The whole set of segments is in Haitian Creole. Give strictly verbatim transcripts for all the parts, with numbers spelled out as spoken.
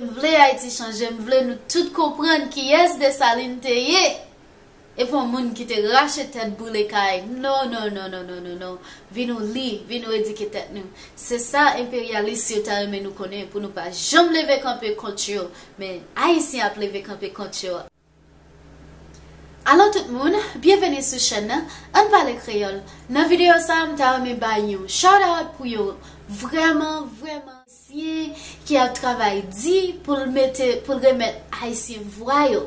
M vle Ayiti chanje, m vle nou tout konprann kiyès Desalin te ye. E pa yon moun ki te rache tèt, boule kay. Non, non, non, non, non, non, non. Vin ou li, vin ou edike tèt nou. Se sa enperyalis yo ta renmen nou konnen, pou nou pa janm leve kanpe kont yo. Men Ayisyen ap leve kanpe kont yo. Alo tout moun, byenveni sou chèn nan Ann Pale Kreyòl. Nan videyo sa a, m ta renmen bay yon shout out pou yon vrèman, vrèman Ayisyen ki ap travay di pou l mete, pou l remèt Ayisyen vwa yo,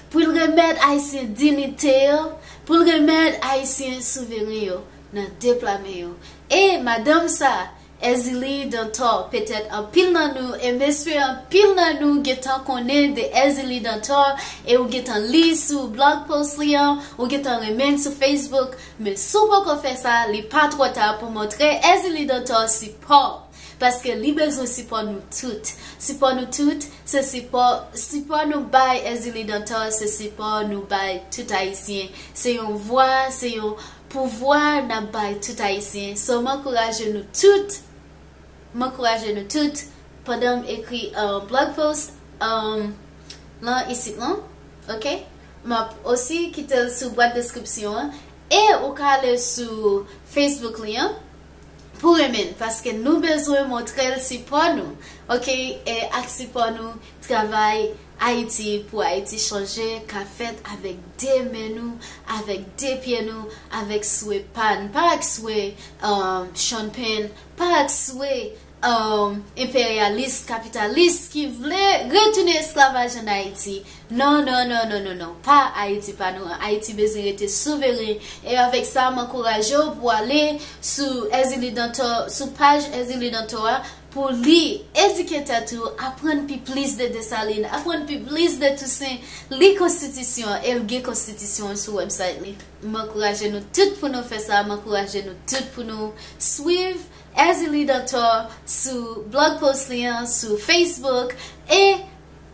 pou l remèt Ayisyen diyite yo, pou l remèt Ayisyen souveren yo nan de pla men yo. E madanm sa, Ezili Dantò, petèt anpil nan nou, e m espere anpil nan nou gentan konnen de Ezili Dantò, e ou gentan li sou blog post li an, ou gentan renmen l sou Facebook, men si w poko fè sa, li pa twò ta pou montre Ezili Dantò sipò. Paske li bezwen sipò nou tout. Sipò nou tout, se sipò, sipò nou bay Ezili Dantò, se sipò nou bay tout Ayisyen. Se yon vwa, se yon pouvwa n ap bay tout Ayisyen. So, m ankouraje nou tout, m ankouraje nou tout pandan m ekri, uh, blog post, um, lan isit lan, ok? M ap osi kite l sou bwat deskripsyon an. E ou ka ale sou Facebook li an pou renmen l, paske nou bezwen montre l sipò nou, ok? E ak sipò nou, travay Ayiti pou Ayiti chanje ka fèt avèk de men nou, avèk de pye nou, avèk swe pa n, pa ak swe, um, Sean Penn, pa ak swe, um, enperyalis, kapitalis ki vle retounen esklavaj ann Ayiti. Non, non, non, non, non, non. Pa Ayiti pa nou an. Ayiti bezwen rete souveren. E avèk sa, m ankouraje w pou ale sou Ezili Dantò, sou paj Ezili Dantò a, pou li edike tèt ou, aprann pi plis de Desalin, aprann pi plis de Tousen, li konstitisyon an, e l gen konstitisyon an sou website li. M ankouraje nou tout pou nou fè sa, m ankouraje nou tout pou nou swiv Ezili Dantò sou blog post li an, sou Facebook, e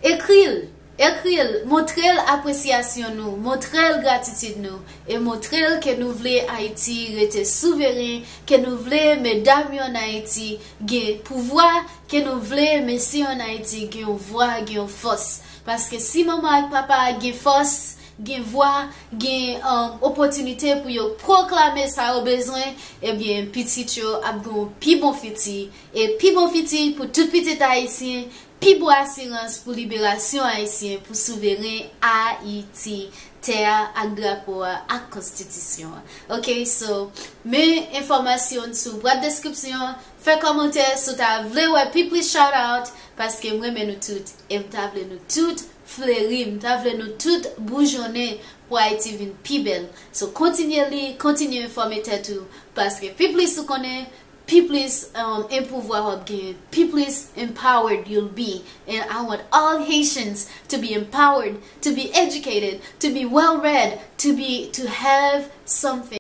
ekri l, ekri l, montre l apresyasyon nou, montre l gratitid nou, e montre l ke nou vle Ayiti rete souveren, ke nou vle medam yo ann Ayiti gen pouvwa, ke nou vle mesye yo ann Ayiti gen yon vwa, gen yon fòs. Paske si manman ak papa a gen fòs, gen vwa, gen, um, opòtinite pou yo pwoklame sa yo bezwen, ebyen, pitit yo ap gen yon pi bon fiti. E pi bon fiti pou tout pitit ayisyen, pi bon asirans pou liberasyon ayisyen, pou souveren Ayiti, tè a ak drapo a ak konstitisyon an. Ok, so, men enfòmasyon sou bwat deskripsyon an. Fè kòmantè si w ta vle wè pi plis shout out, paske m renmen nou tout, e m ta vle nou tout fleri, m ta vle nou tout boujonnen pou Ayiti vin pi bèl. So, kontinye li, kontinye enfòme tèt ou, paske pi plis ou konnen, pi plis, um, en pouvwa w ap genyen, pi plis empowered you'll be. And I want all Haitians to be empowered, to be educated, to be well read, to be, to have something.